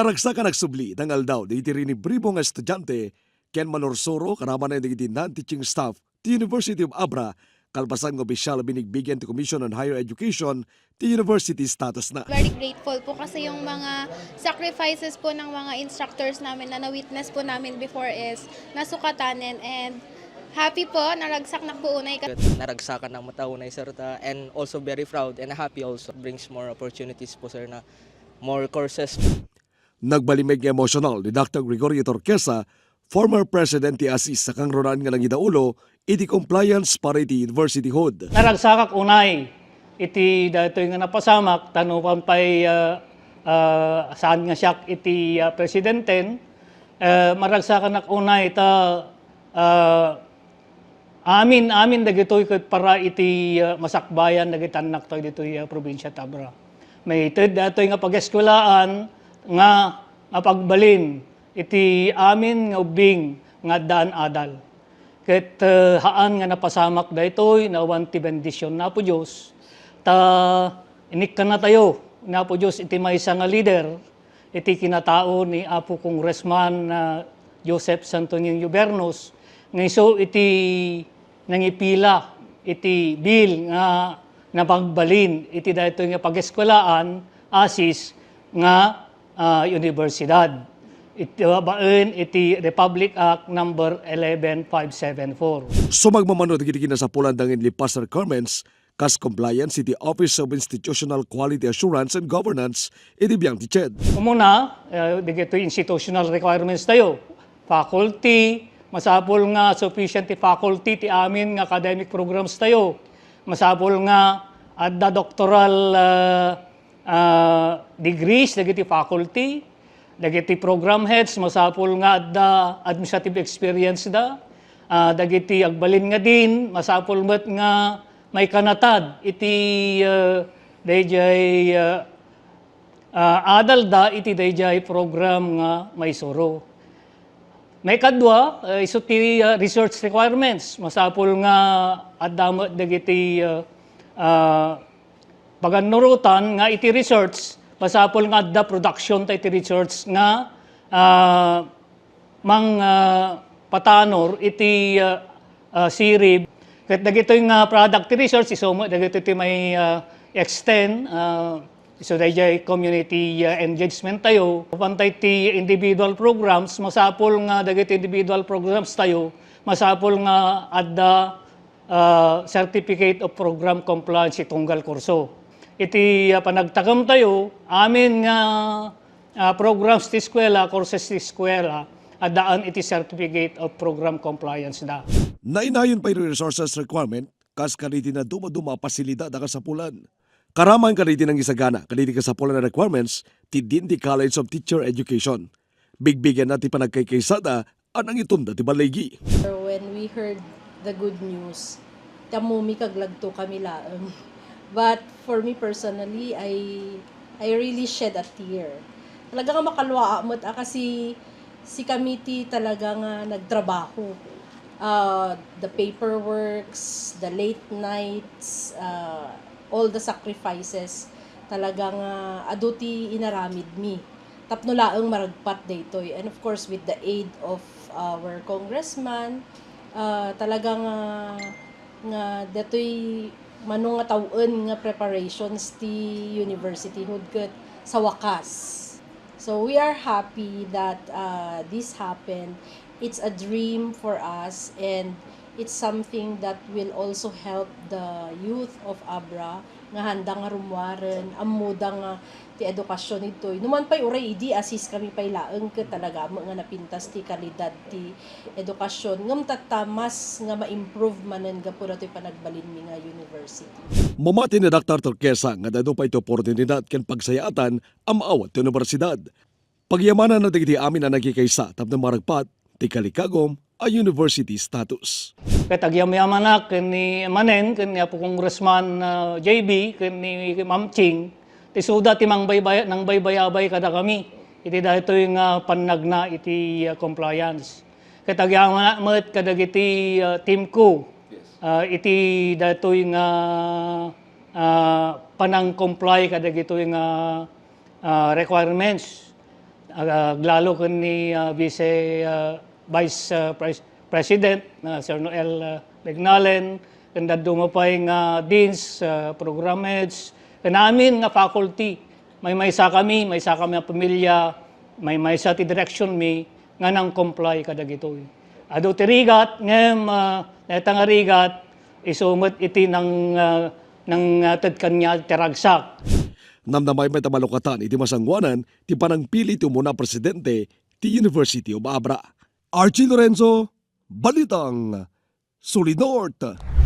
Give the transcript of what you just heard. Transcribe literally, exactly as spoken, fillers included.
Naragsak a nagsubli dayta nga aldaw dagiti rinibribo nga estudiante ken manursuro, karamay dagiti non-teaching staff ti University of Abra, kalpasan nga opisyal a binigbigen ti Commission on Higher Education ti university status na. Very grateful po kasi yung mga sacrifices po ng mga instructors namin na na-witness po namin before is nasukatanen, and happy po, naragsak na po unay. Naragsakan na met unay, sir, ta, and also very proud and happy also. Brings more opportunities po, sir, na more courses. Nagbalimeg nga emosyonal ni Doctor Gregorio Torquesa, former president ti ASIS, a kangrunaan nga nangidaulo iti compliance para iti universityhood. Naragsakak unay iti daytoy nga napasamak, ta no pay, ah, ah, saan nga siak iti, ah, presidenten, eh, maragsakanak unay ta, ah, amin, amin dagitoy ket para iti, ah, masakbayan dagiti annaktayo ditoy, ah, probinsia ti Abra. Maited daytoy nga pageskuelaan nga mapagbalin iti amin nga ubbing nga addaan adal. Ket, eh, haan nga napasamak daytoy, no awan ti bendision ni Apo Dios. Ta inikkannatayo ni Apo Dios iti maysa nga leader, iti kinatao ni Apo Congressman, ah, Joseph Santo Niño Bernos, nga isu iti nangipila iti bill nga napagbalin iti daytoy nga pageskuelaan, ASIS, nga, ah, universidad. Iti babaen iti Republic Act Number eleven five seven four. Sumagmamano dagiti kinasapulan dangin lipas requirements kas compliance iti Office of Institutional Quality Assurance and Governance iti biang ti CHED. Umuna, eh, dagitoy institutional requirements tayo. Faculty, masapul nga sufficient ti faculty ti amin nga academic programs tayo. Masapul nga adda doctoral, ah, ah, degrees dagiti faculty, dagiti program heads, masapul nga adda administrative experience da, ah, dagiti agbalin nga dean, masapul met nga maikanatad iti, ah, daydiay, ah, ah, adal da iti daydiay program nga maisuro. Maikadua, ah, isu ti, ah, research requirements. Masapul nga adda met dagiti, ah, ah, pagannurotan nga iti research, masapul nga adda production ta iti research nga, ah, mang, ah, patanor iti, ah, ah, sirib. Ket dagitoy nga product ti research, isu met dagitoy ti mai, ah, extend, ah, isu daydiay community, ah, engagement tayo. Pantay ti individual programs, masapul nga dagiti individual programs tayo, masapul nga adda, ah, Certificate of Program Compliance iti tunggal kurso. Iti, ah, panagtakem tayo, amin nga, ah, programs ti eskuela, courses ti eskuela, addaan iti Certificate of Program Compliance da. Nainayon pay ti resources requirement kas kadagiti nadumaduma a pasilidad a kasapulan. Karamay kadagiti nangisagana kadagiti kasapulan a requirements ti Dean ti College of Teacher Education. Bigbigenna ti panagkaykaysada a nangitunda ti balligi. When we heard the good news, ti ammomi kaglagto kami laeng. But for me personally, I I really shed a tear. Talaga nga makalua met a kasi sikami ti talaga nga nagtrabaho. Ah, the paperworks, the late nights, ah, all the sacrifices, talaga nga adu ti inaramidmi tapno laeng maragpat daytoy. And of course, with the aid of our congressman, ah, talaga nga, nga datoy mano nga tawen nga preparations ti universityhood ket sa wakas. So we are happy that, ah, this happened. It's a dream for us, and it's something that will also help the youth of Abra nga handa nga rummuaren, ammoda nga ti edukasyon ditoy. Numan pay uray idi, ASIS kami pay laeng ket talaga met nga napintas ti kalidad ti edukasyon. Ngem tatta, mas nga ma-improve manen gapu datoy panagbalinmi nga university. Mamati ni Doctor Torquesa nga adu pay ti oportunidad ken pagsayaatan a maawat ti universidad. Pagyamananna dagiti amin a nagkikaysa tapno maragpat ti kalikagum a university status. Ket agyamyamanak ken ni manen ken ni Apo Congressman, ah, J B ken ni Ma'am Ching, ti isuda ti mangbaybay-, nangbaybayabay kadakami iti daytoy nga pannagna iti, ah, compliance. Ket agyamanak met kadagiti, ah, team ko, ah, iti daytoy nga, ah, panang-comply kadagitoy nga, ah, requirements. Ag-, aglalo ken ni, ah, Vice, ah, Vice, ah, Pres-, President, ah, Sir Noel, ah, Legnalen, ken dadduma pay nga deans, ah, program heads, ken amin nga faculty. Maymaysa kami, maysa kami a pamilya, maymaysa ti direction mi nga nang-comply kadagitoy. Adu ti rigat, ngem, ah, dayta nga rigat, isu met iti nang, ah, nangated kaniak ti ragsak. Namnamay met a malukatan iti masangoanan ti panangpili ti umuna a presidente ti University of Abra. Archie Lorenzo, Balitang Solid North.